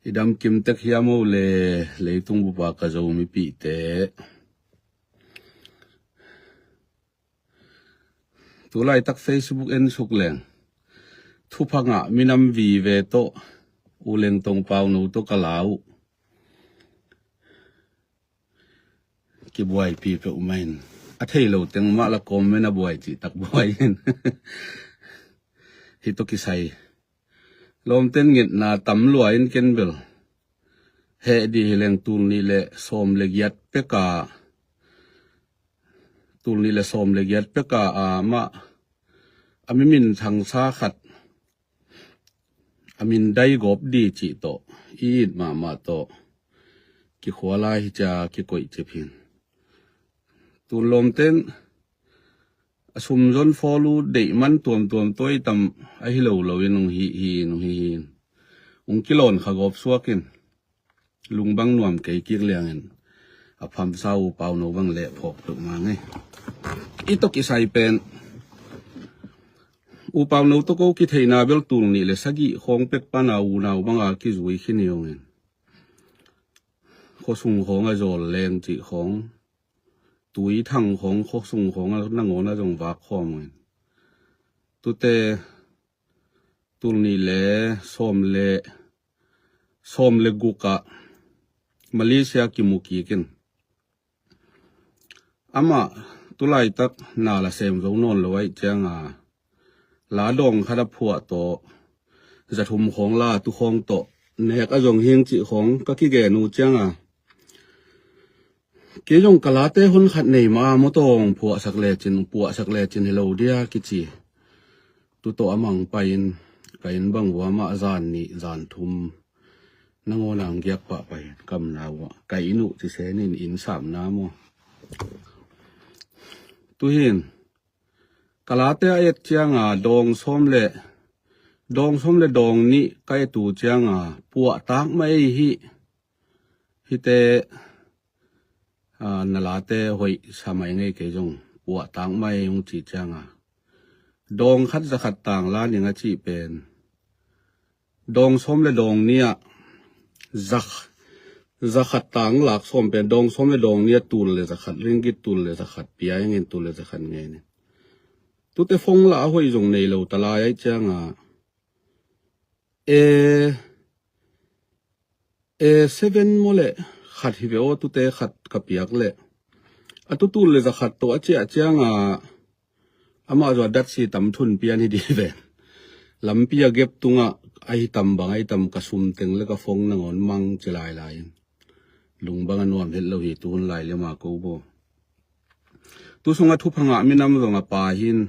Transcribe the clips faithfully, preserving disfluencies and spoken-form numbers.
I dam kim tek hiam o le, leitung bupa ka Zomipihte. Tulaitak Facebook en suk leng, thupha ngah minam vive tawh, U Lengtong Pauno tawh ka la uh. Kibuaipi peuhmah in. A thei lo teng mah la kawm men a buai cihtak buai in. Hih tawh kisai lawmten ngetna tam lua in ken bel heh dih hi leng tul nih le sawm le giat peka, tul nih le sawm le giat peka a mah a mi minthangsa khat a min dai gawp dih cih tawh i it mahmah tawh kikhual a hi cia kikoih cip hin. Tun lawmten a sumzon fawlu deih man tuamtuam tuai tam ahi lo lo in hong hi hi in hong hi hi in hong kilawn kha gawp suak in. Lungbang nuam kei kik liangin a phamsa U Pauno bang leh phawk tuk mang ei. I tawh kisai pen U Pauno tawh ko kitheihna bel tul nih le sagih khawng pek pana unau banga kizui khin hi hong in. Khuasung khawng a zawl leng cih khawng, Tuithang khawng, khuasung khawng a nangawn a zong vak khawm hong in. Tute tul nih le sawm le sawm le guk ah Malaysia kimu kik in. Amah tulaitak na la sem zo nawn lo ahih cianga la dawng khat a phuah tawh, zathum khawng la tu khawng tawh nek a zong hing cih khawng ka kigen uh cianga, kei zong ka late hun khat nei mah a mawtawng phuahsak lecin, puahsak lecin hi lo dia kici. Tu tawh a mang pai in ka inn bang vua mah zan nih zan thum nangawn ang giak pah pai in kamna vua ka inn uh ci sen in inn samna maw. Tuhin ka late a et cianga dawng sawm le, dawng sawm le dawng nih ka et uh cianga puahtak mah ei hih. Hite, a, na late hoih sa mai ngei kei zong puahtak mai hong cih cianga dawng khat za khat tang la ning a cih pen dawng sawm le dawng nih ah za, za khat tang lak sawm pen dawng sawm le dawng nih ah tul le za khat ringgit, tul le za khat pia hengin tul le za khat ngei ning. Tute phone lah a hoih zong nei lo ta lai ahih cianga e, e seven maw le khat hi ve aw, tute khat ka piak leh a tu tul le za khat tawh a ciah cianga amah zua datsi tam thun pian hi dih ve. Lampi a gep tungah ahi tam bang ahi tam ka sum teng le ka phone nangawn mang ci lailai in. Lungbang a nuam het lo hi tuhun lai le ma ko bo. Tu sungah thupha ngah minam zong a pa hin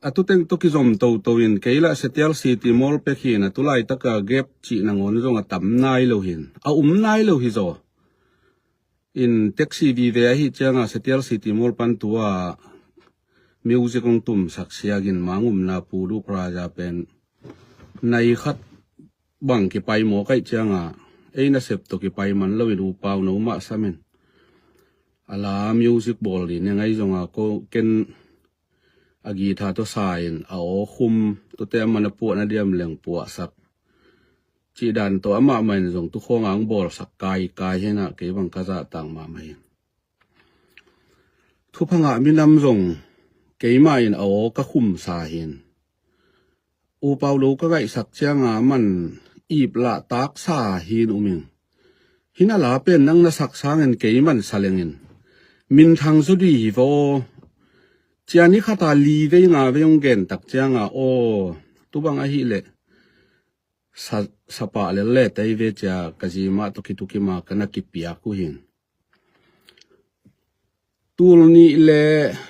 a tu teng tawh kizom toto in kei lah Setial City Mall pek hin a tu laitaka gep cih nangawn zong a tam nai lo hin a um nai lo hi zaw. In taxi vive ahi cianga Setial City Mall pan tua music hong tumsak siagin mangumna Puduk Raja pen nai khat bang kipai mawk aih cianga ei nasep tawh kipai man loin U Pauno mah samin a la music bawl dih ne ngai zonga ko ken a guitar tawh sa in a aw khum, tute a man a puahna diam leng puahsak cih dan tawh amah mah in zong tu khawng ang bawlsak kaikai hinah kei bang ka zahtak mahmah hin. Thupha ngah minam zong keimah in a aw ka khumsa hin. U Pauno ka ngaihsak cianga man ip lah taksa hin um ing. Hina la pen nang na sak sangin kei man sa lengin minthang zaw dih hi vaw. Cia ni khata li vei nga vei hong gen tak cianga aw, tubang ahih leh sa, sapah lel le tei ve cia ka zi mah tawh kitukima ka na kipiak uh hin. Tul nih le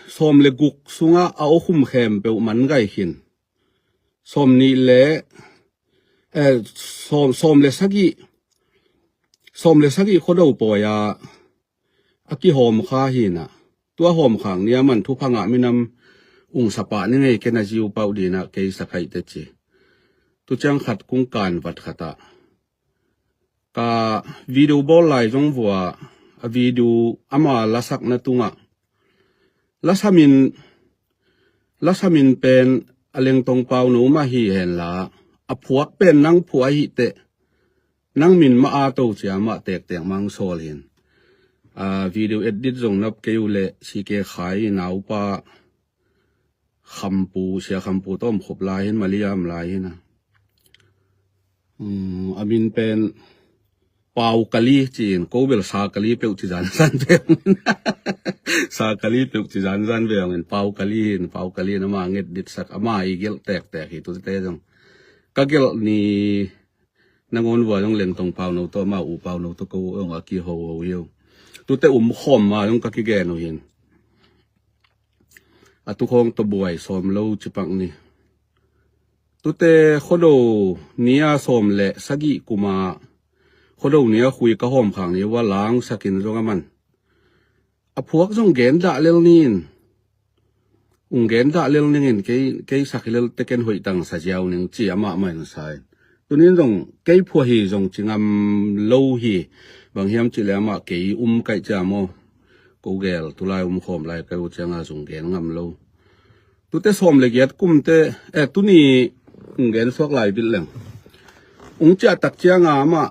sawm le guk sungah a aw khum khempeuh man gai khin. Sawm nih le, eh, sawm, sawm le sagih, sawm le sagih khuado pawi-a a kihawm kha hinah. Tua hawm khak nia man thupha ngah minam ung sapah ni ngei ken a ziu pauh dinah kei sakhaih teci. Tu ciang khat kung kan vat khatah ka video bawl lai zong vua a video ama lasakna tungah lasamin, lasamin pen a Lengtong Pauno mah hi henla a phuak pen nang phuak ahi teh, nang min mah a to cia mah tektek mang sawl hin. A, video edit zong nap kei uh leh C K Khai naupa Khampu, Sia Khampu tawm khop lai hin, Maliam lai hin a. Um, a min pen Pau Kali ci-in, ko bel Sa Kali peuh ci zanzan ve ung in. Sa Kali peuh ci zanzan ve ung in, Pau Kali hin, Pau Kali in ama nget ditsak, ama i gelh tektek hi tute zong. Ka gelh ni nangawn vua zong Lengtong Pauno tawh ama U Pauno tawh ko zong a kihoho hi uh. Tute um khawm ma zong ka kigen uh hin. A tukhawng tawh buai sawm lo cipak ni. Tute Khuado ni a sawm le sagih kuma, Khuado ni a khui ka hawm khak ni ua langsakin zong a man. A phuak zong gen dah lel ning. Ung gen dah lel ningin kei, kei sak hi lel teh ken hoih tang sa ziau ning ci amah mah in sa in. Tunin zong kei phuak hi zong ci ngam lo hi. Bang hiam cih leh amah kei um kaih cia maw. Ko gel tulai um khawm lai ka uh cianga zong gen ngam lo. Tute sawm le giat kumte, eh, tuni ung gen suak lai bil leng. Ung ciah tak cianga amah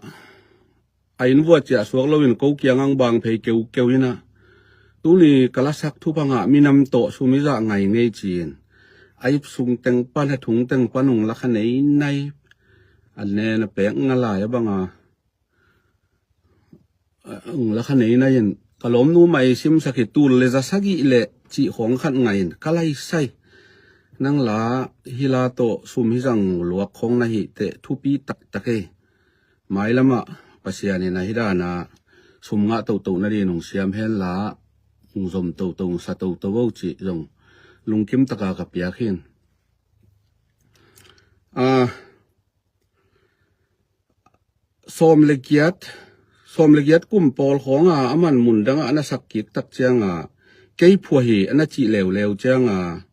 a inn vua ciah suak loin ko kiang ang bang phei keukeu hi na. Tuni ka lasak thupha ngah minam tawh sum i zah ngai ngei ci-in a ip sung teng pan, a thung teng pan ung lakha nei nai. A nen a pek nga lai a banga ung lakha nei nai in ka lawmnu mah i simsak hi, tul le za sagih le cih khawng khat ngai in ka laisai. Nang la hi la tawh sum hi zang luak khawng na hi teh thupi taktak ei. Mailamah Pasian in a hi dana sum ngah toto nadin ung siam henla, ung zom toto, ung sa toto vo cih zong lungkim taka ka piak hin. A, sawm le giat, sawm le giat kum pawl khawnga a man mun dangah a na sak kik tak cianga kei phuak hi a na cih leuleu cianga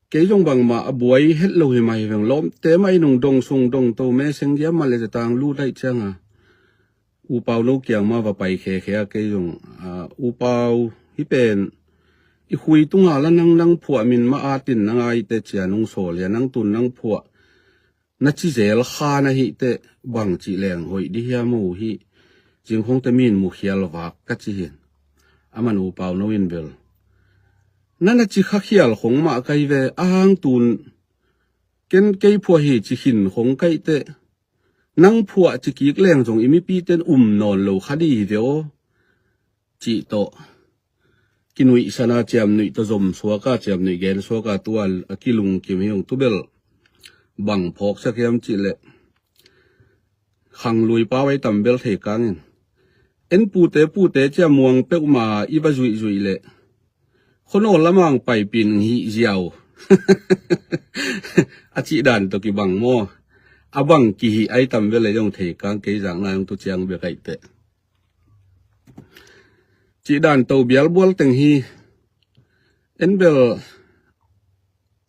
kei zong bangmah a buai het lo hi mah hi veng. Lawmte mah in ung dong sung dong to meseng giam mah le zatang lut aih cianga U Pauno kiang mah va pai khekhe a kei zong, a, U Pau hi pen i khui tunga la nang nang phuah min mah a tin nang a i te cia nung sawl hia, nang tun nang phuah na ci zel kha na hi teh bang cih leng hoih di hiam uh hi. Zingkhong te min mukhial vak ka ci hin. A man U Pauno in bel na na ci khakhial khong mah kai ve, a hang tun ken kei phuak hi ci khin khong kaih teh nang phuah ci kik leng zong i mipi ten um nawn lo kha di hi ve aw. Cih tawh kinuihsana ciamnuih tawh zom suaka, ciamnuih gen suaka tua a kilungkim hi ung. Tubel bang phawksak hiam cih leh khanglui pau ei tam bel thei kangin en pute pute cia muang peuhma i va zuihzuih leh khuanawl lamang paipin hih ziau a cih dan tawh kibang maw? A bang kihih ai tam bel ei zong thei kang, kei zakna zong tu ciang bek aih teh. Cih dan to bialbual teng hi. En bel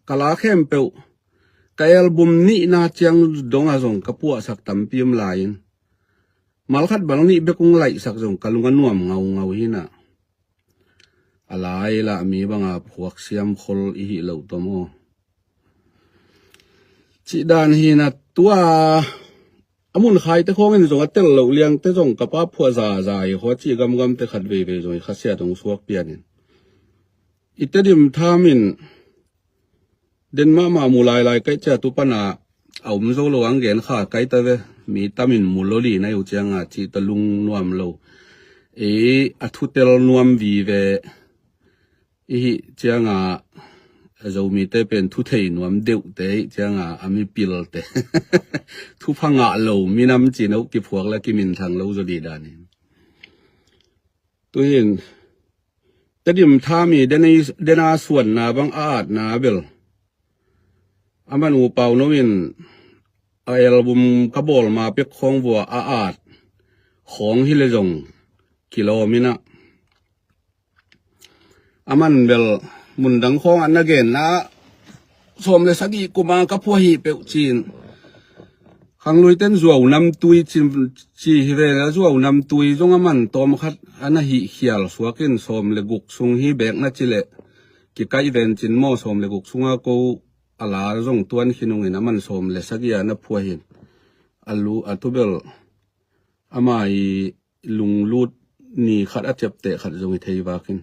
ka la khempeuh ka album nihna ciang donga zong ka puahsak tampi om lai-in malkhat bal nih bek ung laihsak zong ka lung a nuam ngaungau hi na. A lai lah mi banga phuak siam khol i hih loh tawm aw. Cih dan hi na tua a mun khaite khawngin zong a tel loh liangte zong ka pa phuah zaza hi khaw cih gamgamte khat veivei zong i khasiat hong suak pianin i Tedim thamin den mahmah mu lailai kaih cia tu pana a um zo lo ang gen kha kai ta ve. Mi tamin mu lo li na uh cianga cih ta lung nuam lo. Ei a thutel nuam vive i hih cianga Zomite pen thuthei nuam deuhte i hih cianga a mipilte thupha ngah lo minam cih na uh kiphuak la kiminthang lo zaw dih danin. Tuhin Tedim thami dena suanna bang a atna bel a man U Pauno in a album ka bawl ma pek khawng vua a at khawng hi le zong kilawm inah a man bel mundang khawngah na genna sawm le sagih kuma ka phuah hi peuh cin. Khangluiten zuau namtui ci, ci hi ve la, zuau namtui zong a man tawmkhat a na hih khial suakin sawm le guk sung hi bek na ci leh kikaih ven cin maw, sawm le guk sunga ko a la zong tuan khin ungin, a man sawm le sagih a na phuah hin, a lu a tubel ama i lunglut ni khat a ciapteh khat zong hi thei vakin.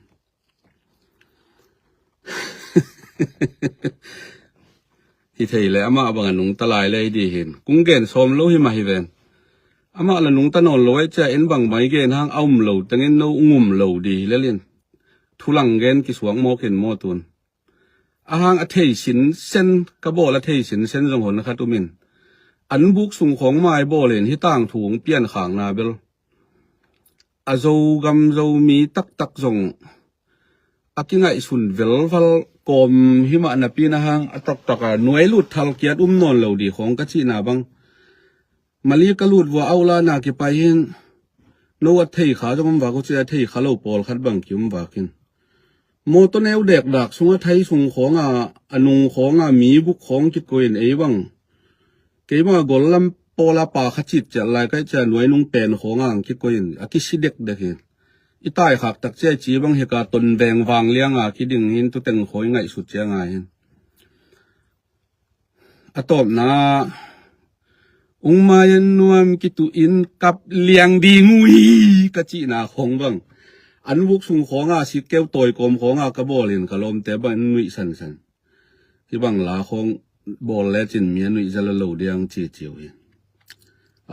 Hi thei le amah bang a nungta lai le hi di hin. Kung gen sawm lo hi mah hi ven. Amah la nungta nawn lo ai cia in bang mai gen hang a um lo tengin no ung um lo di hi lelin. Thulang gen kisuak mawkin mawtun. A hang a thei sinsen, ka bawl a thei sinsen zong hon khat umin. An buk sung khawng mai bawlin hi tangthung pian khakna bel. A Zogam Zomi taktak zong a kingaihsun velval kawm hi mah napi na hang a taktak a nuai lut thal kiat um nawn lo di khawng ka cihna bang. Mali ka lut vua auh la na kipai hin no a thei kha zong um vak uh cia thei kha lo pawlkhat bang ki um vakin. Mawtaw neu dekdak sung a thai sung khawng a, a nung khawng a mi buk khawng kikoin ei bang. Kei bang a gol lam pawl a pa kha cit ciat lai kai cia nuai nung pen khawng a ang kikoin a kisi dekdek hi. I tai khak tak cia i ci bang hi ka ton veng vang liang a kiding hin tuteng khawi ngaihsut cia ngai hin. A tawpna ung mayan nuam kituh in kap liang ding uh hi ka cihna khawng bang. An vuk sung khawng a sikkeu tawi kawm khawng a ka bawlin ka lawmte bang nuih sansan. Hi bang la khawng bawl lecin mi a nuih zala lo diang ciciu hi.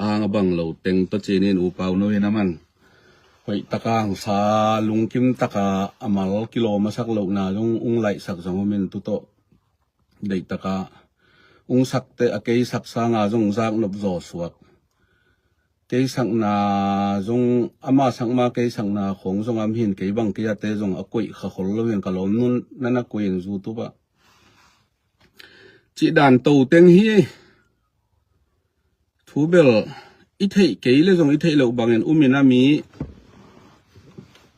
A hang a bang lo teng tawh cinin upau no hin a man hoih taka hangsa lungkim taka a mal kilawm a sak lohna zong ung laihsak zong umin tutawh deih taka ung sakte a kei sak sanga zong zak nop zaw suak. Kei sakna zong ama sakma kei sakna khawng zong am hin kei bang kei ate zong a koih kha khol lo hin ka lawm nun nana koih in zu tup ah. Cih dan to teng hi. Thu bel i theih kei le zong i theih loh bangin umin a mi,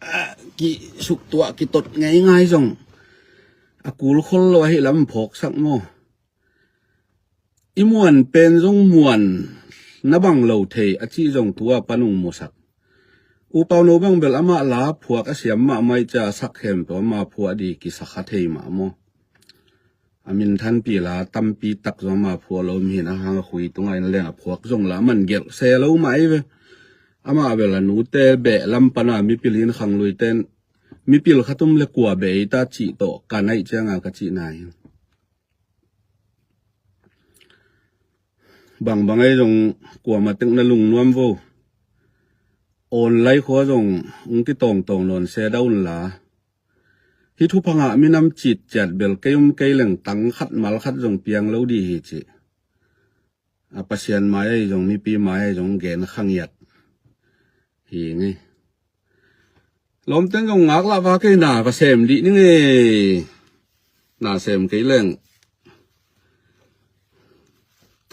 ah, kisuktuah kitot ngeingai zong a kul khol lo ahi lam phawksak maw? I muan pen zong muan na bang lo thei a cih zong tua pan ung musak. Upau no bang bel amah la phuak a siam mahmah i cia sak khempeuh ama phuah di kisakha thei mah maw? A minthanpi la tampi tak zong ama phuah lo om hin a hang a khui tunga in leng a phuak zong la man gelh se lo mah ei ve. Amah bel a nute beh lam pana mipil hin khangluiten mipil khatum le kua beh ei ta cih tawh ka naih cianga ka cihna hi. Bangbang ei zong kuama tek na lungnuam vo. Online khua zong ung kitawngtawng nawn se da unla. Hi thupha ngah minam citciat bel kei um kei leng tang khat mal khat zong piang lo dih hi cih. A Pasian mai ahi zong mipi mai ahi zong gen khangiat hi ngei. Lawmten zong ngak lah va kei na va sem dih ni ngei. Na sem kei leng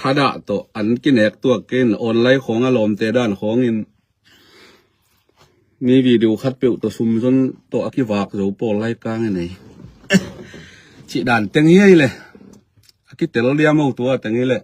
thadah tawh an kinek tuak kei in online khawng a lawmte dan khawngin mi video khat peuh tawh sumzon tawh a kivak zo pawl lai kang in ei. Cih dan teng hi ei le a kitel liam o tua teng hi le.